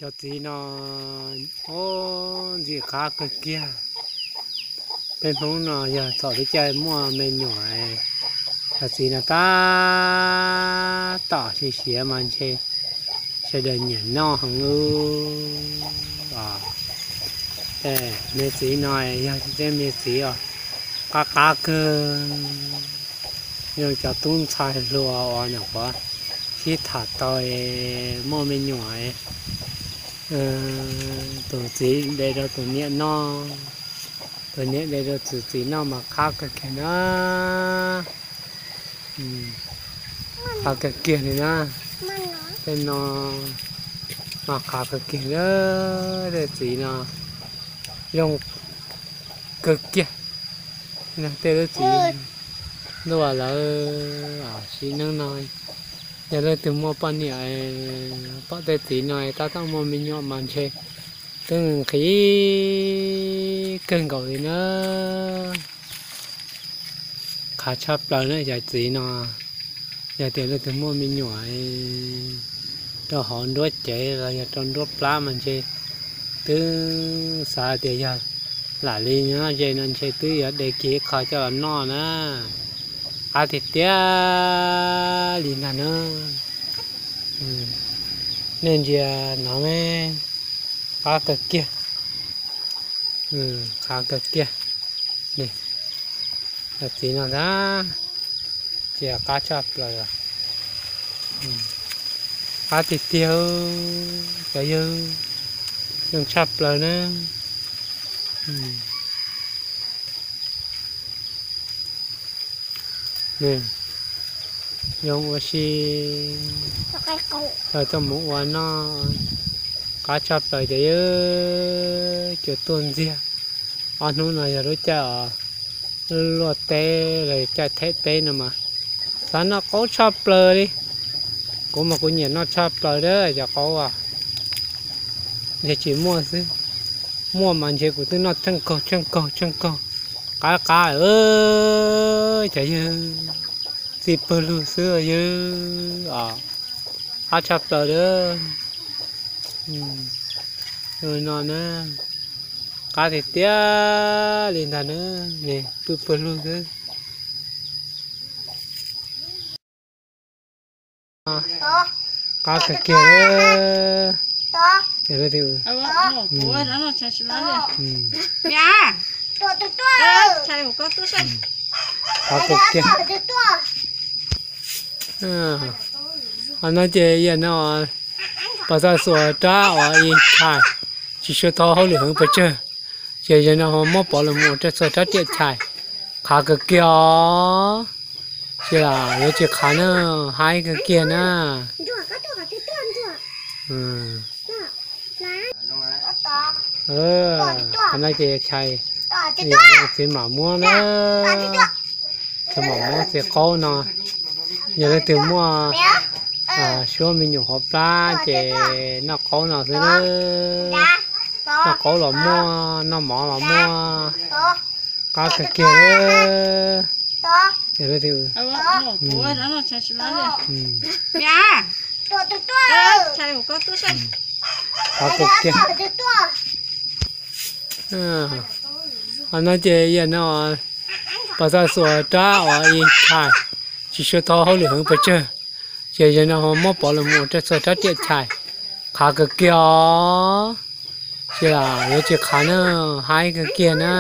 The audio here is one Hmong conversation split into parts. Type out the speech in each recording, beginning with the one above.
Cov txiv no, o, ntxim qab kawg kiag. Peb Hmoob no yog thaum lub caij muaj me nyuam, cov txiv no tab tom siav siav mas ntshe sawv daws nyiam noj heev ub. Me txiv no yog tej me txiv os, qab qab kawg, zoo cov tub ntxhais hluas uas nyuam qhuav sib tham tau muaj me nyuam, tus txiv de rau tus niam noj, tus niam de rau tus txiv noj mas qab kawg kiag na. Qab kawg kiag li na. Tej no mas qab kawg kiag, tej txiv no zoo kawg kiag. Tej lub txiv ntuj lawv sim neej no, yog leej twg muaj poj niam pom tej txiv no tab tom muaj me nyuam mas ntshe twb nqhis kawg nkaus li na. Qab tshaj plaws na cov txiv no, yog tias leej twg muaj me nyuam rau hauv nruab cev los yog rau nruab plab mas ntshe twb xav tias yog lam li nyob ze no ntshe twb yuav de kiag ib qho coj los noj na. Qab tiag tiag li ntag na. Nej ntsia no ne, qab kawg kiag, qab kawg kiag. Cov txiv no ntag, ces qab tshaj plaws, qab tiag tiag, cov yawg, zoo tshaj plaws na. Zoo ua si, txoj mus ua noj, qab tshaj plaws cov yawg, cua tuaj ntxiag. Ob hnub no yog lub caij luaj teb los caij theb teb no mas xav noj qaub tshaj plaws li. Kuv mas kuv nyiam noj tshaj plaws cov qaub as, ntshe tsis muaj xwb, muaj mas ntshe kuv twb noj tsheej kaug tsheej kaug tsheej kaug. Qab qab, cov yawg, txij pawg lug xwb yawg os, qab tshaj plaws li no na. Qab tiag tiag li ntag na, pw pawg lug xwb. Qab kawg kiag. Qab kawg kiag. Qhov no ces yam no pas txaj xuas rab uas ib chais, tsis suav thov hauj lwm heev pes tsawg, ces yam no ho muab pov los mus ua rab txhua rab riam chais, qhav kawg kiag os. Ces yuav tsis qhav na, haib kawg kiag na. Qhov no ces chais, txiv mam muab na, txiv mam muab txiv qaub no. Yog leej twg muaj suab me nyuam hauv plab ces noj qaub no xwb. Noj qaub los muaj, noj mov los muaj, qab kawg kiag. Qab kawg kiag. Qhov no ces yam no pas txaj xuas rab uas ib chais, tsis suav thov hauj lwm heev pes tsawg, ces yam no ho muab pov los mus ua rab txhua rab riam chais, qhav kawg kiag os. Ces yuav tsis qhav na, haib kawg kiag na.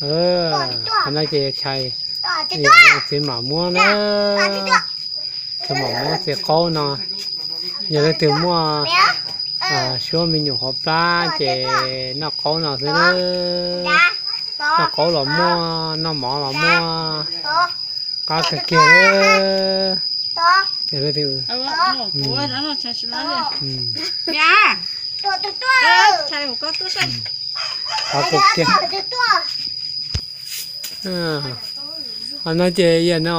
Qhov no ces chais, txiv mam muab na, txiv mam muab txiv qaub no. Yog leej twg muaj suab me nyuam hauv plab ces noj qaub no xwb. Noj qaub los muaj, noj mov los muaj, qab kawg kiag. Qab kawg kiag. Qhov no ces yam no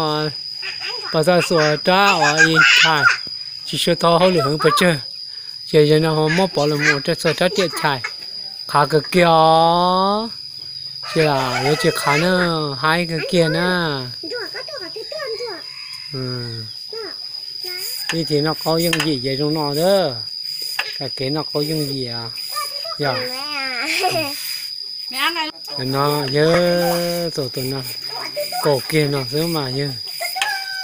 pas txaj xuas rab uas ib chais, tsis suav thov hauj lwm heev pes tsawg, ces yam no ho muab pov los mus ua rab txhua rab riam chais, qhav kawg kiag os. Ces yuav tsis qhav na, haib kawg kiag na. Vib thib noj qaub yooj yim ces zoo no a. Kab kev noj qaub yooj yim os. Yog no yog tus no, kaum kiag no xwb mas yog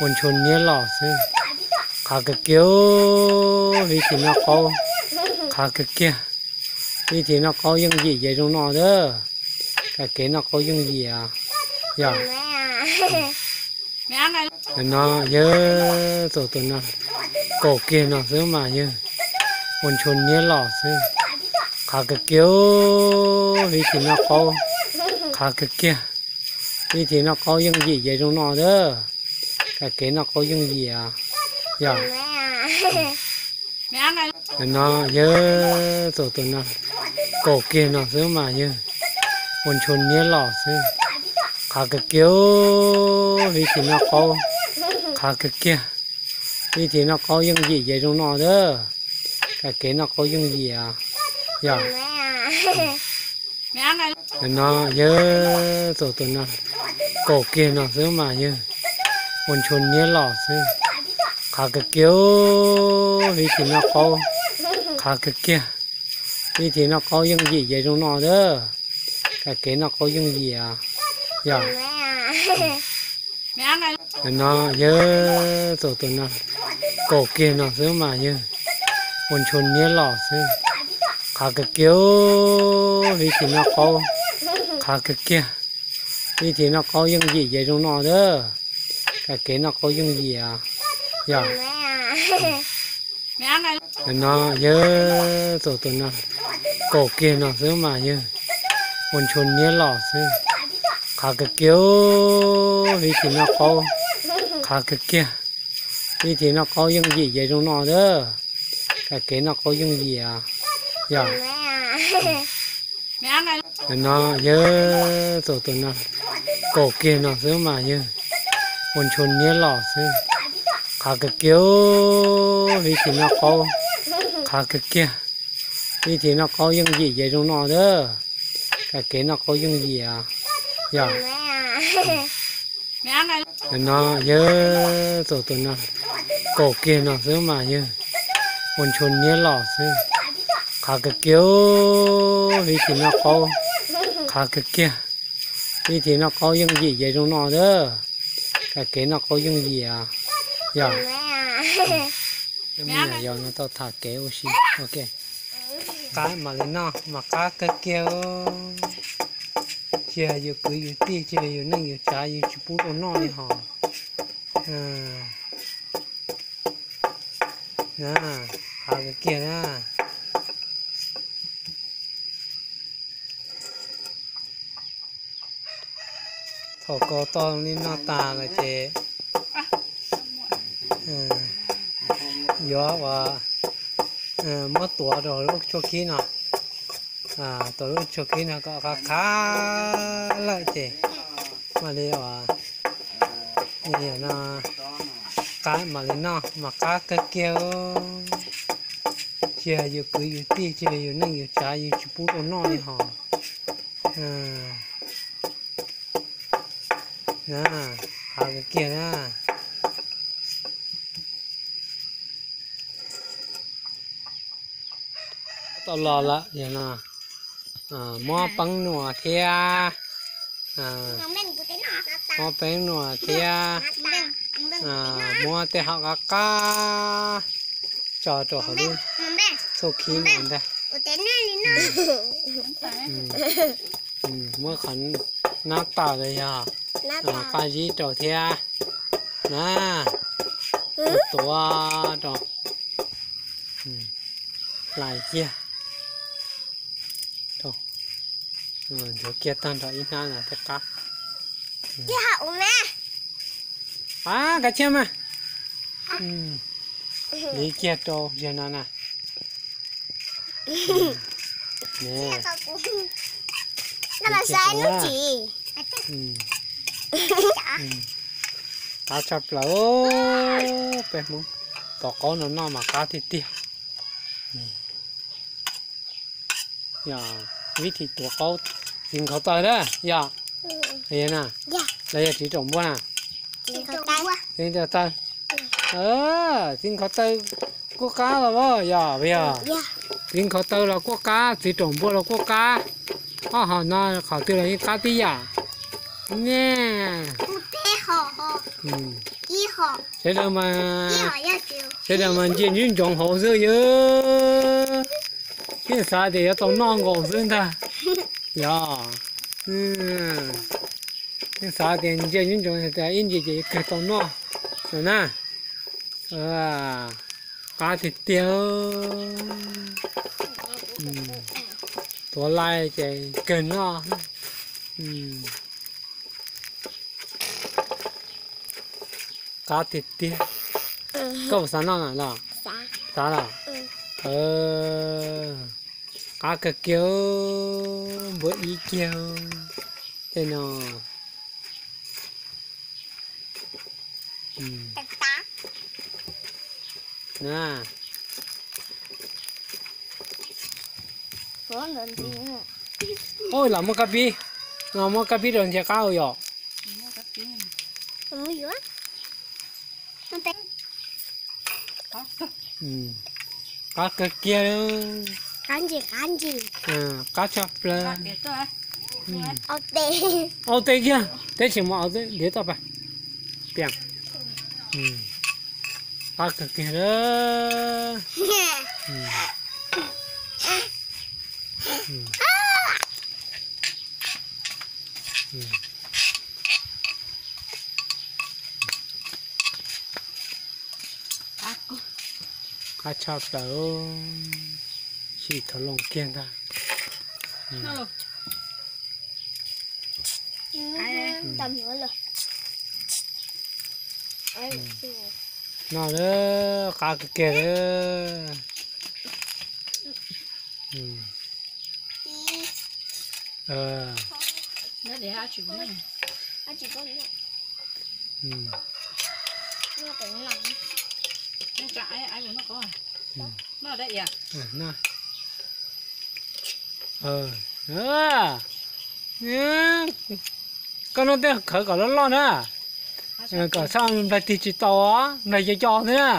ua ntshua niab los xwb. Qhav kawg kiag, vib thib noj qaub qhav kawg kiag. Vib thib noj qaub yooj yim ces zoo no a. Kab kev noj qaub yooj yim os. Yog no yog tus no, kaum kiag no xwb mas yog ua ntshua niab los xwb. Qhav kawg kiag, vib thib noj qaub qhav kawg kiag. Vib thib noj qaub yooj yim ces zoo no a. Kab kev noj qaub yooj yim os. Yog no yog tus no, kaum kiag no xwb mas yog ua ntshua niab los xwb. Qhav kawg kiag, vib thib noj qaub qhav kawg kiag. Vib thib noj qaub yooj yim ces zoo no a. Kab kev noj qaub yooj yim os. Yog no yog tus no, kaum kiag no xwb mas yog ua ntshua niab los xwb. Qhav kawg kiag, vib thib noj qaub qhav kawg kiag. Vib thib noj qaub yooj yim ces zoo no a. Kab kev noj qaub yooj yim os. Yog no yog tus no, kaum kiag no xwb mas yog ua ntshua niab los xwb. Qhav kawg kiag, vib thib noj qaub qhav kawg kiag. Vib thib noj qaub yooj yim ces zoo no a. Kab kev noj qaub yooj yim os. Yog no yog tus no, kaum kiag no xwb mas yog ua ntshua niab los xwb. Qhav kawg kiag, vib thib noj qaub qhav kawg kiag. Vib thib noj qaub yooj yim ces zoo no a. Kab kev noj qaub yooj yim os. Yog no yog tus no, kaum kiag no xwb mas yog ua ntshua niab los xwb. Qhav kawg kiag, vib thib noj qaub qhav kawg kiag. Vib thib noj qaub yooj yim ces zoo no a. Kab kev noj qaub yooj yim os. Yog no yog tus no, kaum kiag no xwb mas yog ua ntshua niab los xwb. Qhav kawg kiag, vib thib noj qaub qhav kawg kiag. Vib thib noj qaub yooj yim ces zoo no a. Kab kev noj qaub yooj yim os. Yog me nyuam yaus no tau tham kev ua si. Qab mam li noj mas qab kawg kiag. Tsis hais yus kwv yus tij, tsis hais yus neej yus tsav yus tsis pub tau noj li hos. Hav kawg kiag na. Thaum kaus tau li no tas lawm ces yuav ua muab tuav rau lub tshuaj khib no. Tuav lub tshuaj khib no kom qab qab lawm ces mam li ua no, qab mam li noj mas qab kawg kiag. Tsis hais yus kwv yus tij, tsis hais yus neej yus tsav yus tsis pub tau noj li hos. Hav kawg kiag na. Tau los lawm yog no, muab peeb nuam thiab, muab peeb nuam thiab, muab tej hom qab qab tso rau hauv lub tshuaj khib no ntag. Muab qhov nab tawm los yog qab zib rau thiab na, tuav rau hlais kiag, ntxuav kiag tag nrho ib hnab no thiaj qab. A, kav tsij mas, liv kiag rau yog no na. Qab tshaj plaws, peb Hmoob tuav qaub no noj mas qab tiag tiag. Yog vib thib tuav qaub txiv nkhaus taw na yog, na, los yog txiv raum npua na, txiv nkhaus taw. Txiv nkhav taw kuj qab los as yog, yog. Txiv nkhav taw los kuj qab, txiv raum npua los kuj qab. Ob hom no qhov twg los yeej qab tib yam. Sawv daws mas, sawv daws mas ntsia ntsoov ntsoov hauv xwb yog. Yeej xav tias yuav tau noj nkaus xwb ntag. Yog. Yeej xav tias ntsia ntsoov ntsoov tias ib ntsis ces yuav kawg tau noj na. Qab tiag tiag. Tuav lais ces kawg noj. Qab tiag tiag. Koj puas xav noj na los? Xav los? Qab kawg kiag, npua ib kiag tej no. Ua los muab kab pib, los muab kab pib rau ntxhias qab ua yom. Qab kawg kiag. Qab tshaj plaws. Au tes kiag, teb tsis mus au tes, ntiav toj pas. Piam. Qab kawg kiag lawm. Qab tshaj plaws, sim thov loo kiag ntag. No lawm, qab kawg kiag lawm. Koj noj tej khawv kom loj loj na, kom saj nplaig tig tsis tau, nplaig co co xwb na.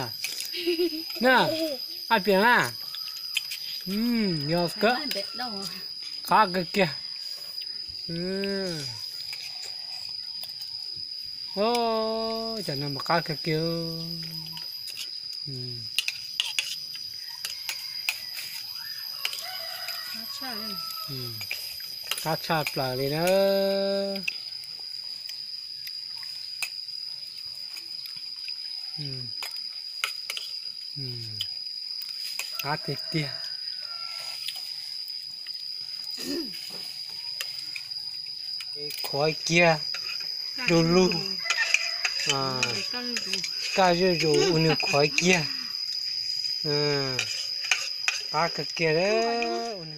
Na, ab piam na, yog kawg, qab kawg kiag. Cov no mas qab kawg kiag. Qab tshaj plaws li na. Qab tiag tiag. Khuav kiag, du lug, kaj zuj zus ua nws khuav kiag. Qab kawg kiag lawm.